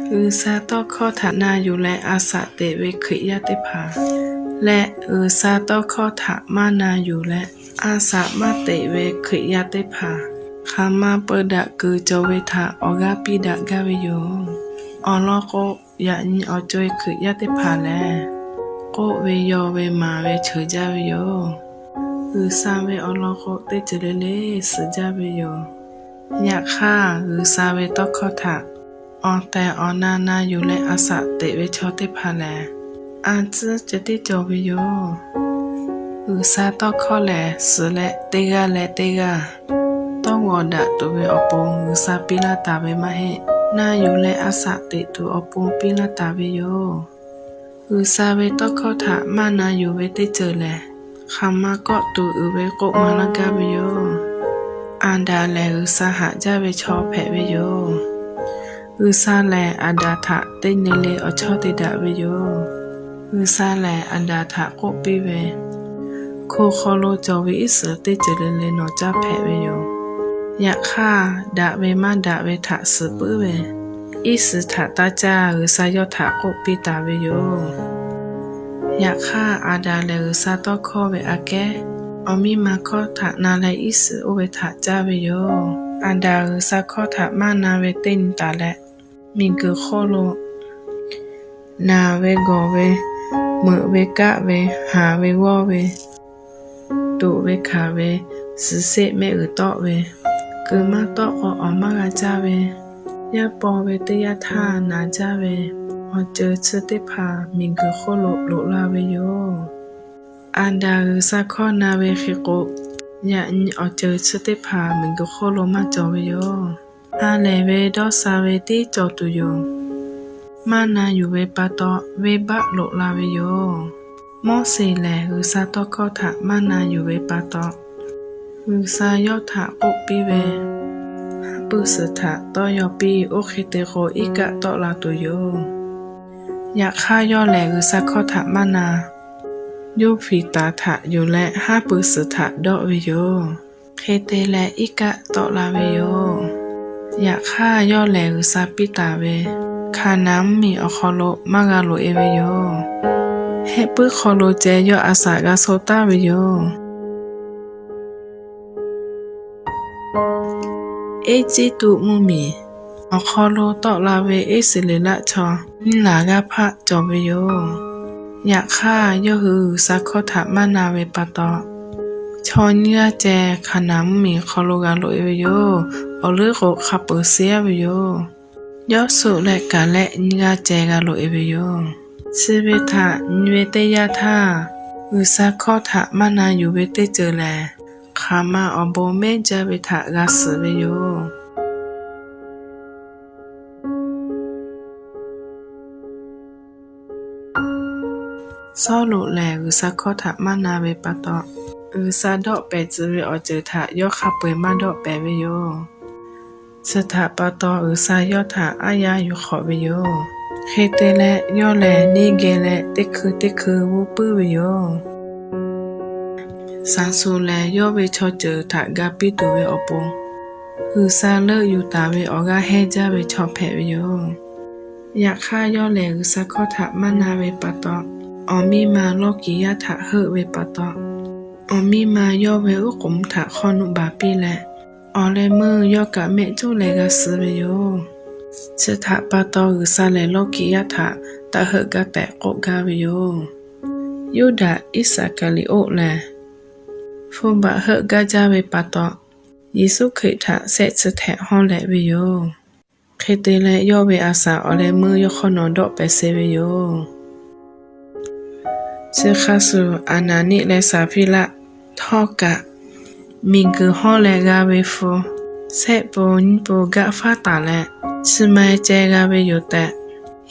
G'uiˬsha tawˇ hkawˇ htaꞈ na yuˬ leh a shaꞈ teꞈ ve Hkriꞈ yaˇ teˇ hpaˍ leh, G'uiˬsha tawˇ hkawˇ htaꞈ maˇ na yuˬ leh a shaꞈ maˇ teꞈ ve Hkriꞈ yaˇ teˇ hpaˍ, hk'aˬ ma peu daꞈ kuiˬ cawˬ ve htaꞈ awˬ g'aˇ piˇ daꞈ gaˇ ve yoˬ. Awˬ lawn k'o, yaꞈ nyi awˬ co-e Hkriꞈ yaˇ teˇ hpaˍ lehˬ, k'oˆ ve yaw ve maˍ ve cheuˬ jaˇ ve yoˬ. G'uiˬsha ve awˬ lawn k'o, teˇ ceuˬ le le suhˍ jaˇ ve yoˬ. Yaꞈ hk'aˇ, G'uiˬsha ve tawˇ hkawˇ htaꞈ awˬ tehˬ awˬ na na yuˬ leh a shaꞈ teꞈ ve chaw teˇ hpaˍ lehˬ, a tcuhˉ ceh tiˉ cawˬ ve yoˬ. G'uiˬsha tawˇ hkawˇ lehˬ, suhˍ leh teˇ g'aˇ leh teˇ g'aˇ tawˇ g'awˬ daꞈ tuˬ ve awˬ pon G'uiˬsha piˇ laˇ taˍ ve maˇ heˆ. Na yuˬ leh a shaꞈ teꞈ tuˬ awˬ pon piˇ laˇ taˍ ve yoˬ. G'uiˬsha ve tawˇ hkawˇ htaꞈ maˇ na yuˬ ve teˇ ceuˬ lehˬ, hk'aˬ ma kawˆ tuˬ uiˍ ve k'oˆ maˍ laˇ gaˇ ve yoˬ. Aˍdanˍ lehˬ, G'uiˬsha haꞈ jaˇ ve chaw hpehꞈ ve yoˬ. G'uiˬsha lehˬ, Aˍdanˍ htaꞈ teˇ nyi le awˬ chawˇ te daꞈ ve yoˬ. G'uiˬsha lehˬ, Aˍdanˍ htaꞈ k'oˆ piˇ ve, Hko hk'aw lo cawˬ ve iˉ suhˍ teˇ ceuˬ le le nawˬ caˇ hpehꞈ ve yoˬ. Yaꞈ hk'aˇ, daꞈ ve maˇ daꞈ ve htaꞈ suhˍ puiˉ ve iˉ suhˍ htaꞈ taˇ caˇ. G'uiˬsha yawˇ htaꞈ k'oˆ piˇ taˍ ve yoˬ. Yaꞈ hk'aˇ, Aˍdanˍ lehˬ G'uiˬsha tawˇ hkawˇ ve aꞈ kehˉ awˬ miˇ ma hkawˇ htaꞈ na leh iˉ suhˍ oˇ ve htaꞈ caˇ ve yoˬ. Aˍdanˍ G'uiˬsha hkawˇ htaꞈ maˇ na ve teˇ nyi taˍ leh, miˬguiˬ hk'oˆ lo naˬ ve gawˬ ve, meuꞈ ve kaˆ ve, haˍ ve g'awˇ ve, tuꞈ ve hkanˍ ve, suhˍ seˆ mehˆ g'uiˬ tawˆ ve, kuiˬ maˇ tawˆ k'o awˬ maˇ g'a caˇ ve, yaˇ paw ve teˇ yanˇ htaˇ naˬ jaˇ ve, awˬ ceuˬ chi teˇ hpaˍ miˬguiˬ hk'oˆ lo loꞈ la ve yoˬ. Aˍdanˍ G'uiˬsha hkawˇ na ve hk'e k'o, yaꞈ nyi awˬ ceuˬ chi teˇ hpaˍ miˬguiˬ hk'oˆ lo maˇ cawˬ ve yoˬ. Ha lehˬ ve dawˇ sha ve tiˉ cawˬ tuˬ yoˬ. Maˇ na yuˬ ve pa taw, venˇbaˆ loꞈ la ve yoˬ. Moˉseˍ lehˬ, G'uiˬsha tawˇ hkawˇ htaꞈ maˇ na yuˬ ve pa taw, G'uiˬsha yawˇ htaꞈ k'oˆ piˇ ve, Haˉ pui suhˍ htaꞈ tawˇ yaw piˇ. Oˇ hk'e te k'o, iˉ kaˆ tawˆ la tuˬ yoˬ. Yaꞈ hk'aˇ, yawˇ lehˬ G'uiˬsha hkawˇ htaꞈ maˇ na, yawˇ hpiˍ taˍ htaꞈ yuˬ leh haˉ pui suhˍ htaꞈ dawˆ ve yoˬ. Hk'e te leh, iˉ kaˆ tawˆ la ve yoˬ. Yaꞈ hk'aˇ, yawˇ lehˬ G'uiˬsha piˇ taˍ ve Hkaˍnanˍ mvuhˇmiˬ awˬ hk'aw lo maˇ g'a loꞈ e ve yoˬ. Hehˆ puiˉ hk'aw lo ceh yawˇ a shaꞈ g'a sho taˍ ve yoˬ. Eˇjiˇtuꞈ mvuhˇmiˬ awˬ hk'aw lo tawˆ la ve Iˉsaˍreˍlaˆ chaw nyiˇ laˬ g'aˇ hpaˆ cawˬ ve yoˬ. Yaꞈ hk'aˇ, yawˇ hui G'uiˬsha hkawˇ htaꞈ maˇ na ve pa taw, chaw nyiˇ g'aˇ ceh Hkaˍnanˍ mvuhˇmiˬ hk'aw lo g'a loꞈ e ve yoˬ. Awˬ leuˉ k'o, hk'a peuˬ suh-a ve yoˬ. Yawˇsuˆ leh Kaˍlehˆ nyiˇ g'aˇ ceh g'a loꞈ e ve yoˬ. Chi ve htaꞈ nyi ve teˇ yanˇ htaˇ, G'uiˬsha hkawˇ htaꞈ maˇ na yuˬ ve teˇ ceuˬ lehˬ, hk'aˬ ma awˬ bon mehˉ jaˇ ve htaꞈ g'a suhˍ ve yoˬ. Sawˉluꞈ lehˬ, G'uiˬsha hkawˇ htaꞈ maˇ na ve pa taw, G'uiˬsha dawˆ pehˍ tcuh ve awˬ ceuˬ htaꞈ yawˇ hk'a peu-eˬ maˇ dawˆ pehˍ ve yoˬ. Chi htaꞈ pa taw, G'uiˬsha yawˇ htaꞈ aˉ yaˇ yuˬ hk'awꞈ ve yoˬ. Hk'e te leh, yawˇ lehˬ neˇ geh leh teˇ hkui teˇ hkui g'uˇ puiˉ ve yoˬ. Saˍsuˍ lehˬ, yawˇ ve chaw ceuˬ htaꞈ ga piˇ tuˬ ve awˬ pon, G'uiˬsha leuˆ yuˬ taˍ ve awˬ g'aˇ hehnˇ jaˇ ve chaw hpehꞈ ve yoˬ. Yaꞈ hk'aˇ, yawˇ lehˬ G'uiˬsha hkawˇ htaꞈ maˇ na ve pa taw, awˬ miˇ ma Lawˇkiˍyaˇ htaꞈ heuˆ ve pa taw, awˬ miˇ ma yawˇ ve uˉ k'oˍ mvuh htaꞈ hk'awˇ nuˆ baˬ piˇ leh, awˬ leh meuˇ yawˇ kaꞈ mehˆ cuˉ leh g'a suh ve yoˬ. Chi htaꞈ pa taw, G'uiˬsha lehˬ Lawˇkiˍyaˇ htaꞈ taˇ heuˆ gaˇ tehꞈ k'oˆ gaˇ ve yoˬ. Yuˇdaꞈ Iˉsaˍkaˍriˍoˆ lehˬ, hpu baꞈ heuˆ gaˇ jaˇ ve pa taw, Yeˍsuˆ Hkriꞈ htaꞈ shehˆ tcuh htehꞈ hawˇ leh ve yoˬ. Hk'e te leh, yawˇ ve a shaꞈ awˬ leh meuˇ yawˇ hk'awˇ nawˬ dawˆ pehˍ se ve yoˬ. Chi hk'a shuˍ, Aˍnaˍniˆ leh Saˍfiˇlaˆ htawˇ kaꞈ, miˬguiˬ hawˇ leh g'a ve hpu shehˆ pun nyiˇ pun gaˆ faˉ taˍ leh, chi ma-e ceh g'a ve yoˬ tehꞈ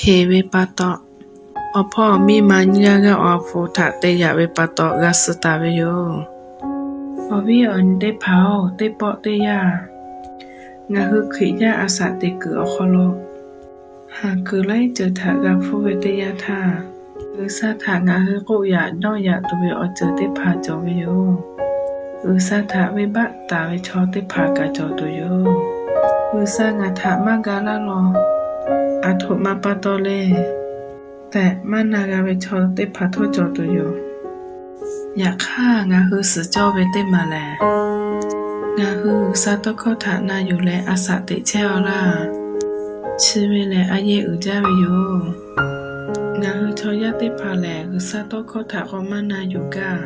heˍ ve pa taw, awˬ hpawˇ awˬ miˇ ma nyiˇ g'aˇ g'aˇ awˬ hpu htaꞈ te yaꞈ ve pa taw g'a suh taˍ ve yoˬ. Awˬ viˉ awˬ nyi teˇ hpaˍ-oˬ, teˇ pawˆ teˇ yanˇ, ngaˬ hui Hkriꞈ yaˇ a shaꞈ teꞈ kuiˬ awˬ hk'aw lo haˍ kuiˬ laiˉ ceuˬ htaꞈ g'a hpuˇ ve teˇ yanˇ htaˇ, G'uiˬsha htaꞈ ngaˬ hui k'oˆ yaꞈ dawˇ yaꞈ tuˬ ve awˬ ceuˬ teˇ hpaˍ cawˬ ve yoˬ. G'uiˬsha htaꞈ venˇbaˆ taˍ ve chaw teˇ hpaˍ kaꞈ cawˬ tuˬ yoˬ. G'uiˬsha ngaˬ htaꞈ maˇ ga laˇ law. Aˬ htoꞈ ma pa taw le tehꞈ maˇ na g'a ve chaw teˇ hpaˍ htawˇ cawˬ tuˬ yoˬ. Yaꞈ hk'aˇ, ngaˬ hui suhˍ cawˇ ve teˇ maˬ lehˬ, ngaˬ hui G'uiˬsha tawˇ hkawˇ htaꞈ na yuˬ leh a shaꞈ teꞈ chehˇ-aw laˇ. Chi ve lehˬ, a yehˇ uiˍ jaˇ ve yoˬ. Ngaˬ hui chaw yaˇ teˇ hpaˍ lehˬ, G'uiˬsha tawˇ hkawˇ htaꞈ k'awꞈ maˇ na yuˬ gaˇ,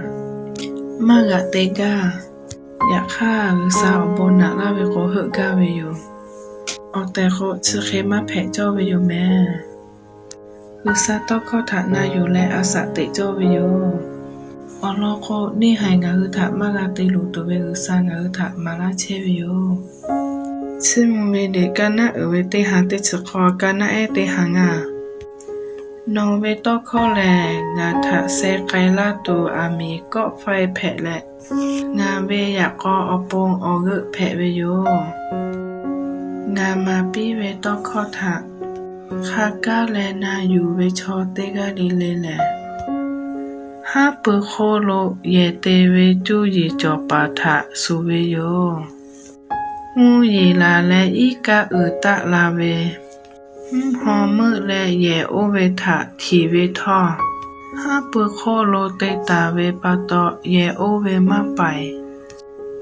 maˇ g'aꞈ te gaˇ. Yaꞈ hk'aˇ, G'uiˬsha awˬ bon naꞈ laˇ ve k'o, heuˆ gaˇ ve yoˬ. Awˬ tehˬ k'o, chi hk'e maˇ hpehꞈ cawˇ ve yoˬ mehˍ. G'uiˬsha tawˇ hkawˇ htaꞈ na yuˬ leh a shaꞈ teꞈ cawˇ ve yoˬ. Awˬ lawn k'o, neˇ haiˬ ngaˬ hui htaꞈ maˇ g'a te luˬ tuˬ ve G'uiˬsha ngaˬ hui htaꞈ maˍ laˇ chehˇ ve yoˬ. Chiˇ mvuh ve liꞈ kaˇ naˉ uiˍ ve teˇ ha teˇ chi hk'aw kaˇ naˉ ehˉ teˇ ha ngaˇ. Nawˬ ve tawˇ hkawˇ lehˬ, ngaˬ htaꞈ sheh k'ai laˇ tuˬ aˬ miˍ kawˆ faiˇ hpehꞈ leh, ngaˬ ve yaꞈ k'aw awˬ pon awˬ g'euˆ hpehꞈ ve yoˬ. Ngaˬ maˍ piˇ ve tawˇ hkawˇ htaꞈ hk'a kaˉ leh na yuˬ ve chaw teˇ g'aˇ le le lehˬ, haˉ pui hk'oˆ lo yehˬ te ve cuˇ yiˍ cawˬ paˍ htaꞈ shuˍ ve yoˬ. Mvuhˇ yeˬ laˬ leh iˉ kaˆ uiˍ taˆ la ve, mvuhˇ haw meuˆ leh yehˬ oˇ ve htaꞈ htinˍ ve htawˇ, haˉ pui hk'oˆ lo te taˍ ve pa taw, yehˬ oˇ ve maˇ paiˍ.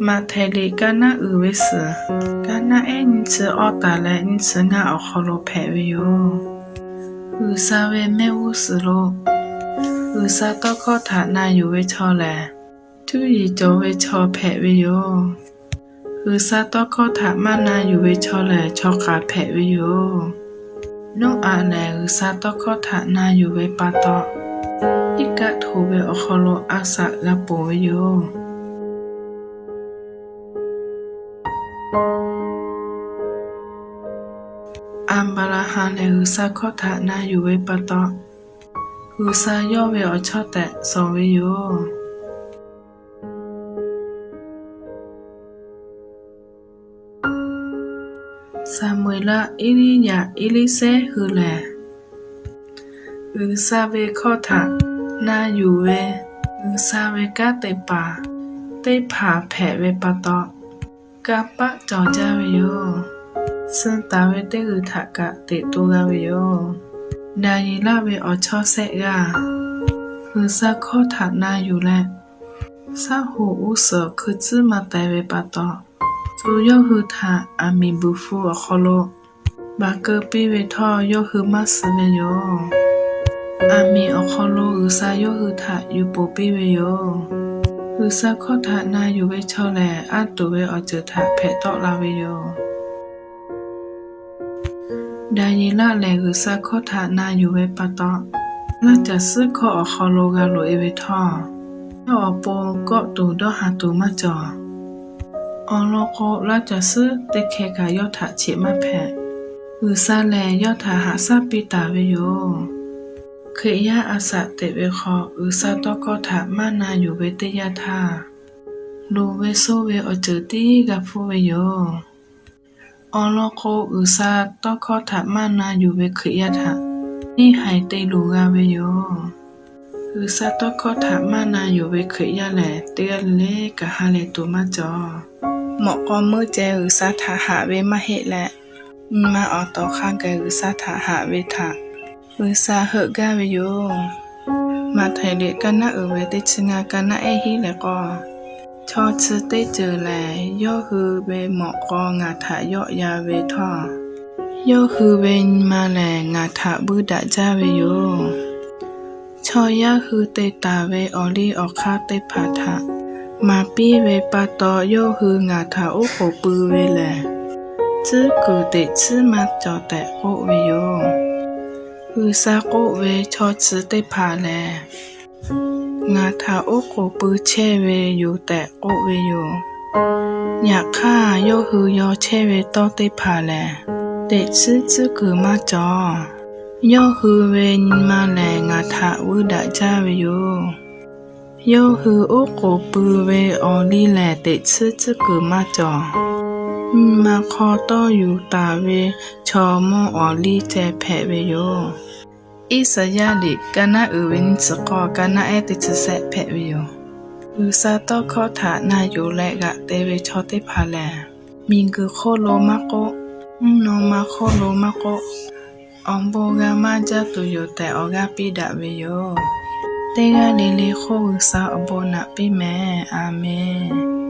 Maꞈhtehˍ liꞈ kaˇ naˉ uiˍ ve suhˍ, kaˇ naˉ ehˉ nyiˇ chi awˇ taˍ leh nyiˇ chi ngaˇ awˬ hk'aw lo hpehꞈ ve yoˬ. G'uiˬsha ve mehˆ g'uˇ suhˍ lo G'uiˬsha tawˇ hkawˇ htaꞈ na yuˬ ve chaw lehˬ, cuˇ yiˍ cawˬ ve chaw hpehꞈ ve yoˬ. G'uiˬsha tawˇ hkawˇ htaꞈ maˇ na yuˬ ve chaw lehˬ, chaw k'aˍ hpehꞈ ve yoˬ. Noˉaꞈ lehˬ, G'uiˬsha tawˇ hkawˇ htaꞈ na yuˬ ve pa taw, iˉ kaˆ htoꞈ ve awˬ hk'aw lo a shaꞈ g'a ponˬ ve yoˬ. Aˍbraˍhanˍ lehˬ, G'uiˬsha hkawˇ htaꞈ na yuˬ ve pa taw, G'uiˬsha yawˇ ve awˬ chawˇ tehꞈ shawˍ ve yoˬ. Saˍmo-eˍlaˆ, Eˇliˇyaꞈ, Eˇliˇsehˇ hui lehˬ, G'uiˬsha ve hkawˇ htaꞈ na yuˬ ve G'uiˬsha ve kanˉ te paˍ teˇ hpaˍ hpehꞈ ve pa taw, kanˇ paˆ cawˬ jaˇ ve yoˬ. Suh taˍ ve teˇ g'uiˬ htaꞈ kaꞈ teꞈ to g'a ve yoˬ. Daˍyeˍlaˆ ve awˬ chawˇ sehˆ g'aˇ G'uiˬsha hkawˇ htaꞈ na yuˬ leh, shaˉ hoꞈ g'uˇ suhˍ hkui tcuhˉ maˇ taiˍ ve pa taw, tcuh yawˇ hui htaꞈ aˬ miˍ buiˬ hpu awˬ hk'aw lo baˬ keu piˇ ve htawˇ, yawˇ hui maˇ suh ve yoˬ. Aˬ miˍ awˬ hk'aw lo G'uiˬsha yawˇ hui htaꞈ yuˬ poˬ piˇ ve yoˬ. G'uiˬsha hkawˇ htaꞈ na yuˬ ve chaw lehˬ, aˉ tuˬ ve awˬ ceuˬ htaꞈ hpehꞈ tawˆ la ve yoˬ. Daˍyeˍlaˆ lehˬ, G'uiˬsha hkawˇ htaꞈ na yuˬ ve pa taw, laˇ caˬ suhˉ hkawˇ awˬ hk'aw lo g'a loꞈ e ve htawˇ, yawˇ awˬ pon kawˆ tuˬ dawˇ haˍ tuˬ maˇ cawˬ. Awˬ lawn k'o, laˇ caˬ suhˉ teˇ hkeh kaꞈ yawˇ htaꞈ cheꞈ maˇ hpehꞈ. G'uiˬsha lehˬ, yawˇ htaꞈ haꞈ shaˉ piˇ taˍ ve yoˬ. Hkriꞈ yaˇ a shaꞈ teꞈ ve hk'aw, G'uiˬsha tawˇ hkawˇ htaꞈ maˇ na yuˬ ve teˇ yanˇ htaˇ, luˬ ve soˇ ve awˬ ceuˬ tiˉ g'a hpuˇ ve yoˬ. Awˬ lawn k'o, G'uiˬsha tawˇ hkawˇ htaꞈ maˇ na yuˬ ve Hkriꞈ yaˇ htaꞈ neˇ haiˬ te luˬ g'a ve yoˬ. G'uiˬsha tawˇ hkawˇ htaꞈ maˇ na yuˬ ve Hkriꞈ yaˇ lehˬ, teˇ g'aˇ le le kaꞈ ha lehˬ tuˬ maˇ cawˬ. Mawꞈ k'aw meuˇ ceh G'uiˬsha htaꞈ haꞈ ve maˇ heˆ leh, nyi ma awˬ tawˍ hk'a gaˬ G'uiˬsha htaꞈ haꞈ ve htaꞈ G'uiˬsha heuˆ gaˇ ve yoˬ. Maꞈhtehˍ liꞈ kaˇ naˉ uiˍ ve teˇ chi ngaˇ kaˇ naˉ ehˉ hiˉ leh k'o, chaw chi teˇ ceuˬ lehˬ, yawˇ hui ve mawꞈ k'aw ngaˬ htaꞈ yawˆ yan ve htawˇ, yawˇ hui ve nyi ma lehˬ ngaˬ htaꞈ buiˇ daꞈ jaˇ ve yoˬ. Chaw yaˇ hui te taˍ ve awˬ liˇ awˬ hk'aˇ teˇ hpaˍ htaꞈ maˍ piˇ ve pa taw, yawˇ hui ngaˬ htaꞈ oˉ k'oˍ pui ve lehˬ, tcuhˉ kuiˬ teꞈ tsuhˉ maˇ cawˬ tehꞈ k'oˆ ve yoˬ. G'uiˬsha k'oˆ ve, chaw chi teˇ hpaˍ lehˬ, ngaˬ htaꞈ oˉ k'oˍ pui chehˇ ve yoˬ tehꞈ k'oˆ ve yoˬ. Yaꞈ hk'aˇ, yawˇ hui yaw chehˇ ve tawˇ teˇ hpaˍ lehˬ, teꞈ tsuhˉ tcuhˉ kuiˬ maˇ cawˬ. Yawˇ hui ve nyi ma lehˬ ngaˬ htaꞈ vuiˇ daꞈ jaˇ ve yoˬ. Yawˇ hui oˉ k'oˍ pui ve awˬ liˇ lehˬ, teꞈ tsuhˉ tcuhˉ kuiˬ maˇ cawˬ. Nyi ma hk'aw tawˇ yuˬ taˍ ve chaw mawˇ awˬ liˇ ceh hpehꞈ ve yoˬ. Iˉsaˍyaˆ liꞈ kaˇ naˉ uiˍ ve nyiˇ chi k'awˇ kaˇ naˉ ehˉ teˇ chi sehˆ hpehꞈ ve yoˬ. G'uiˬsha tawˇ hkawˇ htaꞈ na yuˬ leh g'aꞈ te ve chaw teˇ hpaˍ lehˬ, miˬguiˬ hk'oˆ lo maˇ k'oˆ, mvuhˇ naw ma hk'oˆ lo maˇ k'oˆ, Awˬ bon g'a maˇ jaˇ tuˬ yoˬ tehꞈ awˬ g'aˇ piˇ daꞈ ve yoˬ. Teˇ g'aˇ le le hk'oˆ G'uiˬsha awˬ bon naꞈ piˇ mehˍ. A menˬ.